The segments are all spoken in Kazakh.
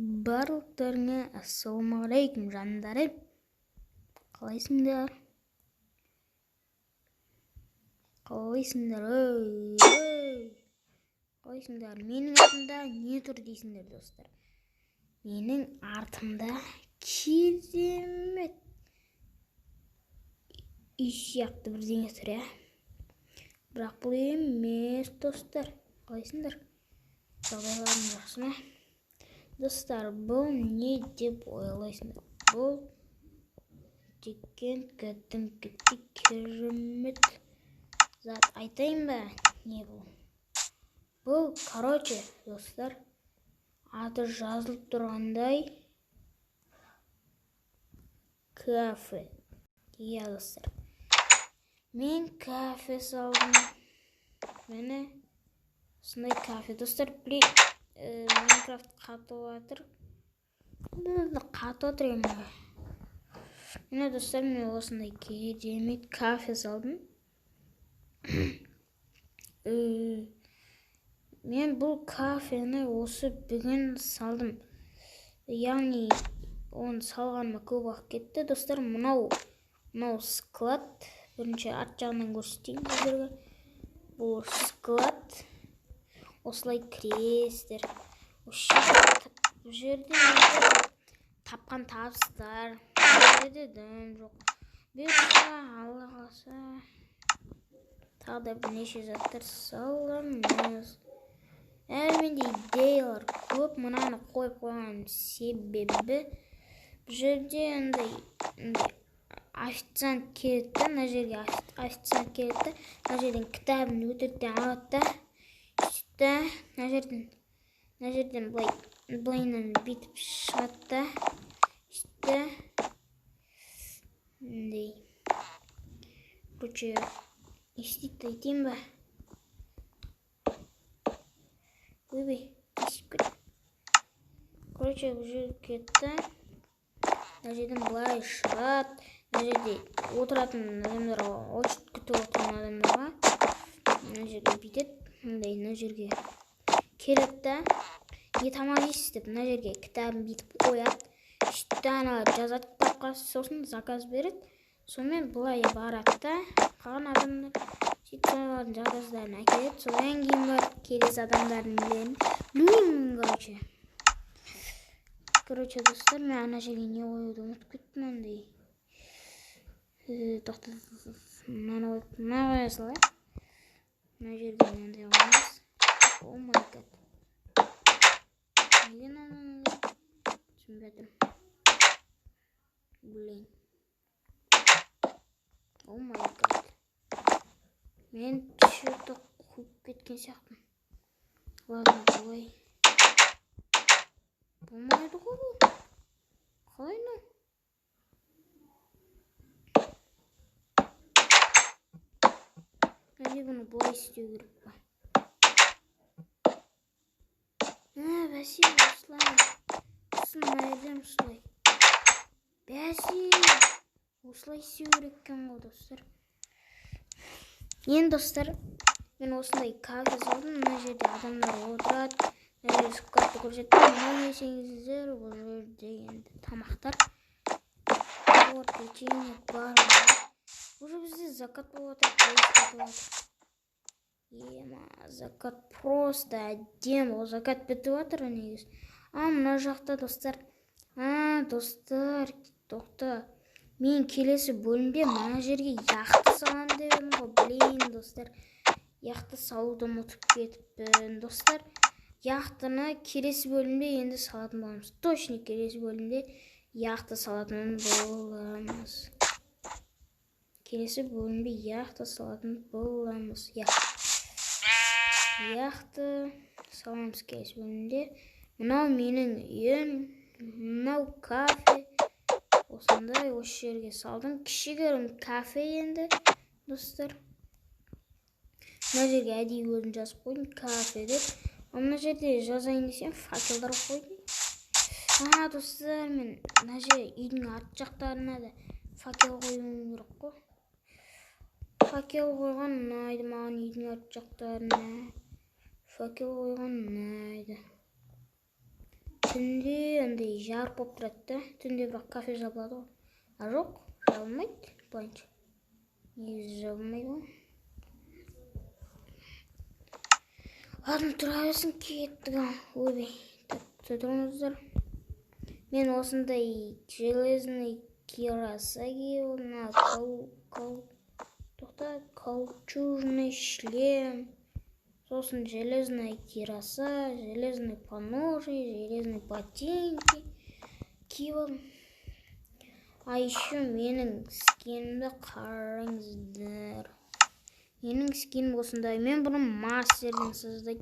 Барлықтарыңа ассалаумағалейкум, жандарым. Қалайсыңдар? Қалайсыңдар? Ой, ой. Қалайсыңдар? Менің артымда не тұр дейсіңдер, достар? Менің артымда керемет үй сияқты бірдеңе тұр, иә? Бірақ бұл емес, достар. Қалайсыңдар? Жағдайларың жақсы ма? Достар, бұл не деп ойлайсыңдар? Бұл деген кәдімгідей керемет зат. Айтайын ба, не бұл? Бұл, короче, достар, аты жазылып тұрғандай кафе. Иә, достар. Мен кафе салдым. Міне, осындай кафе. Достар, блин, Майнкрафт қатып жатыр. Қатып жатыр енді. Міне, достар, мен осындай керемет кафе салдым. Мен бұл кафені осы бүгін салдым. Яғни, оны салғаныма көп уақыт кетті. Достар, мынау склад. Бірінші арт жағынан көрсетейін сіздерге. Бұл склад. Осылай кіресіздер. Осы бұл жерде тапқан табыстар. Бұл жерде дым жоқ. Бұйырса, Алла қаласа, тағы да бірнеше заттар саламыз. Әлі менде идеялар көп. Мынаны қойып қойған себебі бұл жерде андай официант келеді да, мына жерге официант келеді да, мына жерден кітабын өтіріктен алады да, сөйтеді да, мына жерден былай былайынан бүйтіп шығады да, сөйтеді да, мындай, короче, не істейді айтайын ба? Ойбай, тесіп кетті. Короче, бұл жерге кетті. Мына жерден былай шығады. Мына жерде отыратын адамдарға, очередь күтіп отырған адамдарға мына жерге бүйтеді. Мындай мына жерге келеді да, не тамақ жейсіз деп мына жерге кітабын бүйтіп қояды. Сөйтеді да, аналар жазады кітапқа, сосын заказ береді. Сонымен былай барады да, қалған адамдар сөйтіп солардың заказдарын әкеледі. Содан кейін барып келесі адамдардың нелерін білмеймін, короче. Короче, достар, мен ана жерге не қоюды ұмытып кеттім андай. Тоқта, мынаны қойып, мына қоя салайық. Мына жерге мынандай қоямыз. Oh my God. Неге мынаны түсінбей жатырмын. Блин. Oh my God. Мен что-то қуып кеткен сияқтымын. Ладно, былай. Болмайды ғой бұл. Қалай мынау? Әлде бұны былай істеу керек па? Бәсе, осылай. Сосын мына жерден осылай. Бәсе, осылай істеу керек екен ғой, достар. Енді, достар, мен осындай кафе салдым. Мына жерде адамдар отырады. Мына жерде складты көрсеттім. Мынау десеңіздер, бұл жерде енді тамақтар. Торт, печенье барлығы. Уже бізде закат болып жатыр. Ема, закат просто әдемі. Ол закат бітіп жатыр негізі. А, мына жақта, достар. А, достар, тоқта. Мен келесі бөлімде мына жерге яхта саламын деп едім ғой. Блин, достар. Яхта салуды ұмытып кетіппін. Достар, яхтаны келесі бөлімде енді салатын боламыз. Точно келесі бөлімде яхта салатын боламыз. Келесі бөлімде яхта салатын боламыз. Яхта саламыз келесі бөлімде. Мынау менің үйім, мынау кафе. Осындай осы жерге салдым. Кішігірім кафе енді, достар. Мына жерге әдейі өзім жазып қойдым кафе деп. Ал мына жерде жазайын десем, факелдар қойдым. А, достар, мен мына жер үйдің арт жақтарына да факел қоюым керек қой. Факел қойған ұнайды маған үйдің арт жақтарына. Факел қойған ұнайды. Түнде андай жарық болып тұрады да. Түнде бірақ кафе жабылады ғой. А жоқ, жабылмайды былайынша. Негізі жабылмайды ғой. Ладно, тұра берсін, кеттік. Ойбай. Так, тұрыңыздар. Мен осындай железный кираса киіп, мына кольчужный шлем, сосын железная кираса, железный поножи, железный ботинки киіп алдым. А еще менің скинімді қараңыздар. Менің скинім осындай. Мен бұны мастерден создать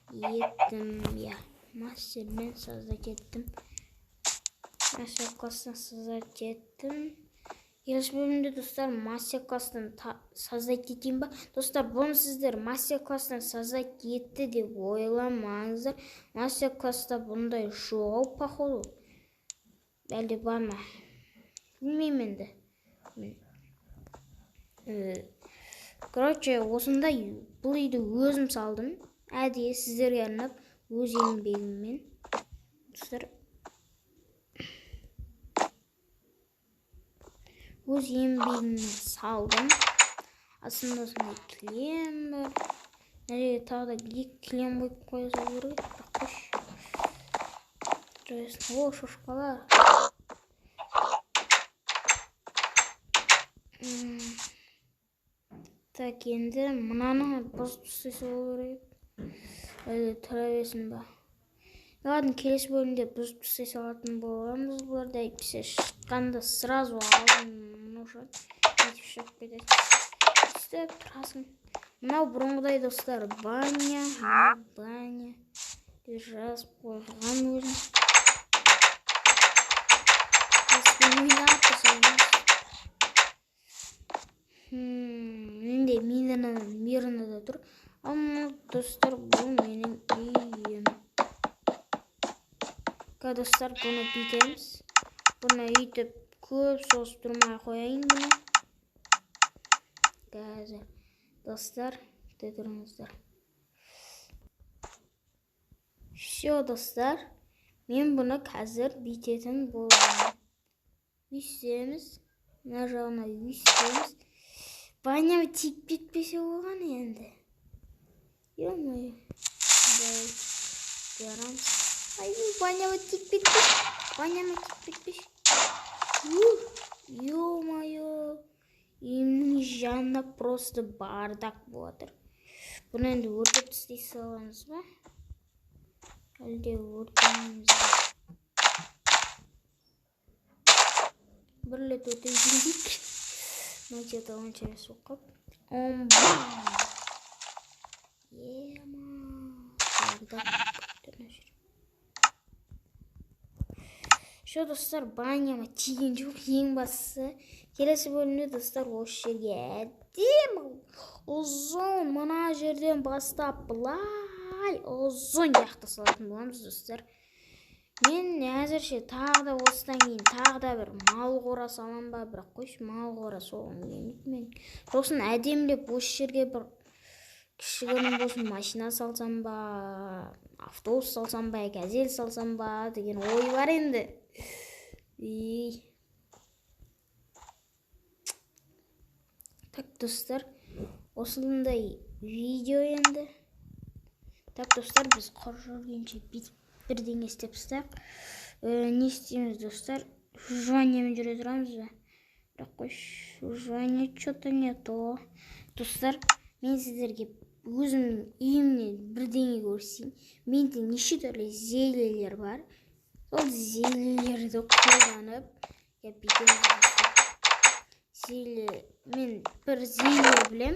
еттім. Я мастерден создать еттім. Мастер класстан создать еттім. Келесі бөлімде, достар, мастер класстан создать етейін ба? Достар, бұны сіздер мастер класстан создать етті деп ойламаңыздар. Мастер класста бұндай жоқ, походу. Әлде бар ма? Білмеймін енді. Короче, осындай бұл үйді өзім салдым. Әдейі сіздерге арнап өз еңбегіммен. Достар, өз еңбегіммен салдым. Астында осындай кілем бар. Мына жерге тағы да екі кілем қойып қоя салу керек. Бірақ қойшы. О, шошқалар. Так, енді мынаны бұзып тастай салу керек. Әлде тұра берсін ба? Ладно, келесі бөлімде бұзып тастай салатын боламыз. Бұларды әйтпесе шыққанда сразу алдым уже бүйтіп шығып кетеді. Істеп тұрасың. Мынау бұрынғыдай, достар, баня, баня деп жазып қойған өзім. Ойнап тұрсам. Менде мирно да тұр. Ал достар, бұл менің үйім. Достар, бұны бүйтеміз. Бұны өйтіп көп созып тұрмай қояйын бұны. Қазір, достар, күте тұрыңыздар. Все, достар, мен бұны қазір бүйтетін боламын. Өйстеміз, мына жағына өйстеміз. Баня тиіп кетпесе болған енді. Ё-моё. Жарамыз. Ай, баняға тиіп кетпеш. Баняма тиіп кетпеш. Ё-моё. Үйімнің жанында просто бардак болып жатыр. Бұны енді өртеп тастай саламыз ба? Әлде өртемейміз бе? Бір рет өртеп жіберейік. Мына жерде онша емес болып қалды. Омба! Ема! Бардак. Все, достар, баняма тиген жоқ, ең бастысы. Келесі бөлімде, достар, осы жерге әдемі ұзын мына жерден бастап былай ұзын яхта салатын боламыз, достар. Мен әзірше тағы да осыдан кейін тағы да бір мал қора салам ба, бірақ қойшы, мал қора соғым келмейді мен. Сосын әдемілеп осы жерге бір кішігірім болсын машина салсам ба, автобус салсам ба, газель салсам ба деген ой бар енді. Так, достар, осындай видео енді. Так, достар, біз құр жүргенше бүйтіп бірдеңе істеп тастайық. Не істейміз, достар? Жуаниямен жүре тұрамыз ба? Бірақ қойшы, жуания что-то не то. Достар, мен сіздерге өзімнің үйімнен бірдеңе көрсетейін. Менде неше түрлі зельелер бар. Сол зельелерді қолданып, я бүйтеміз, достар. Зелье, мен бір зелье білем.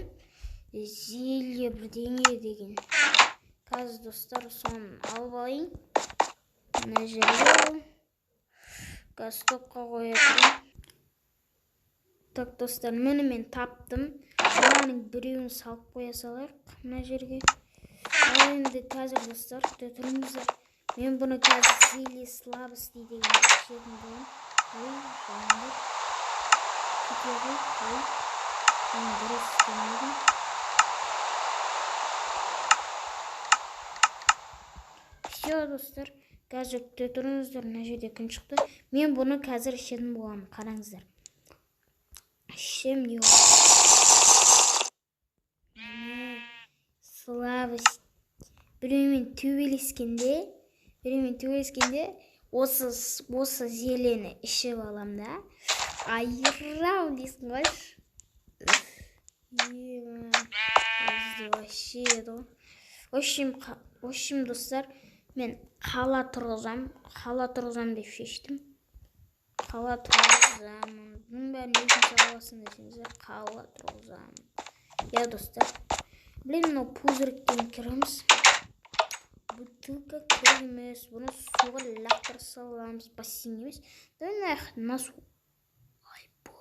Зелье бірдеңе деген. Қазір, достар, соны алып алайын. Мына жерге қазір стопқа қоятын. Так, достар, міне мен таптым. Мынаның біреуін салып қоя салайық мына жерге. Ал енді қазір, достар, күте тұрыңыздар. Мен бұны қазір зелье слабости деген ішетін боламын. Ой, жандар. Кете ғой, ой. Мен дұрыс істемедім. Все, достар, Қазір күте тұрыңыздар, мына жерде күн шықты. Мен бұны қазір ішетін боламын, қараңыздар. Ішсем не болады? Слабость. Біреумен төбелескенде осы зелені ішіп алам да. Айырам дейсің ғой. Вообще еді ғой. В общем, достар, мен қала тұрғызам, қала тұрғызам деп шештім. Қала тұрғызамын. Бұның бәрін не үшін аласың десеңіздер, қала тұрғызамын. Я, достар, блин, мынау пузырьктен кіреміз. Бутылка керек емес, бұны суға лақтыра саламыз, бассейн емес. Давай мына су. Айбой.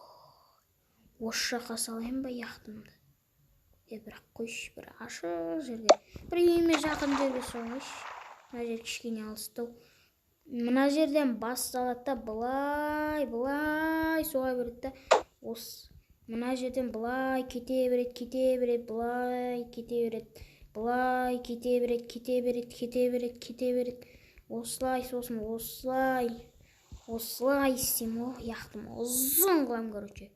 Осы жаққа салайын ба яхтамды? Бірақ қойшы, бір ашық жерге, бір үйіме жақын жерге салайыншы. Мына жер кішкене алыстау. Мына жерден басталады да, былай, былай соға береді да, осы мына жерден былай кете береді, кете береді, былай кете береді, былай кете береді, кете береді, кете береді, кете береді. Осылай, сосын осылай, осылай істеймін ғой, яхтам ұзын қыламын, короче.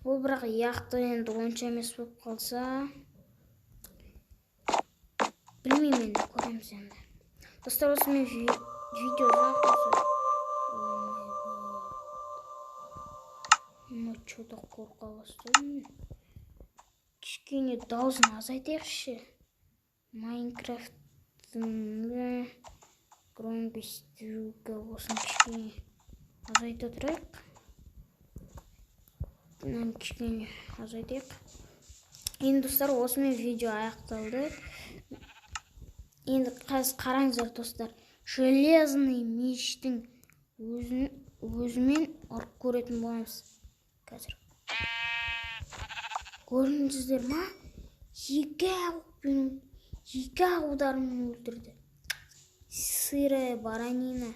Ол бірақ яхта енді онша емес болып қалса, білмеймін енді, көреміз енді. Достар, осымен видео ұзақ болса. Ну, что-то қорқа бастадым мен. Кішкене дауысын азайтайықшы. Майнкрафттың громкость звука осыны кішкене азайта тұрайық. Мынаны кішкене азайтайық. Енді, достар, осымен видео аяқталды. Енді қазір қараңыздар, достар, железный мечтің өзімен ұрып көретін боламыз. Қазір. Көрдіңіздер ма? Екі ақ удармен өлтірді. Сырая баранина,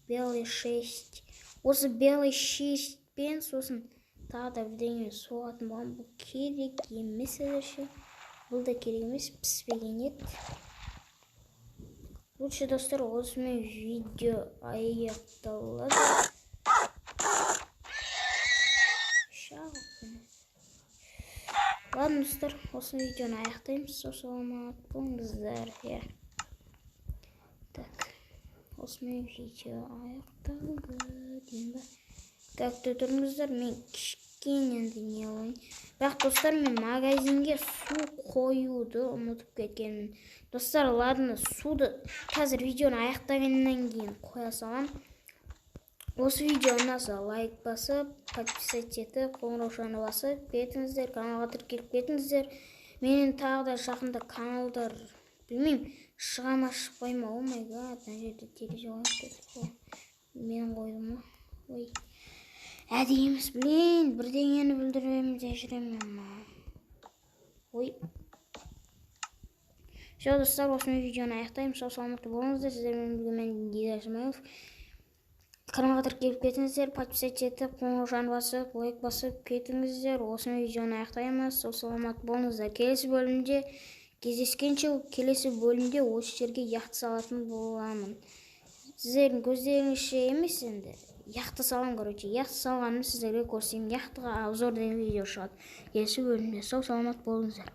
белый 6. Осы белый 6 пен сосын тағы да бірдеңе соғатын боламын. Бұл керек емес әзірше. Бұл да керек емес, піспеген ет. Лучше, достар, осымен видео аяқталады. Ладно, достар, осы видеоны аяқтаймыз. Сау саламат болыңыздар. Так, осымен видео аяқталды деймін ба? Так, тұрыңыздар, мен кішкене енді не алайын. Бірақ, достар, мен магазинге су қоюды ұмытып кеткенмін. Достар, ладно, суды қазір видеоны аяқтағаннан кейін қоя салам. Осы видео ұнаса лайк басып, подписаться етіп, қоңыраушаны басып кетіңіздер, каналға тіркеліп кетіңіздер. Менің тағы да жақында каналдар, білмеймін, шыға ма, шықпай ма. О май гад, мына жерде терезе қойып кеттік қой. Мен қойдым ғой. Ой, әдейі емес, блин, бірдеңені бүлдіремін де жүремін мен. Ой. Все, достар, осымен видеоны аяқтаймын. Сау саламатты болыңыздар. Сіздермен бірге мен Дидар Смайылов. Каналға тіркеліп кетіңіздер, подписаться етіп, қоңыраушаны басып, лайк басып кетіңіздер. Осымен видеоны аяқтаймыз. Сау саламат болыңыздар. Келесі бөлімде кездескенше, келесі бөлімде осы жерге яхта салатын боламын. Сіздердің көздеріңізше емес енді. Яхта саламын, короче. Яхта салғанымды сіздерге көрсетемін. Яхтаға обзор деген видео шығады. Келесі бөлімде сау саламат болыңыздар.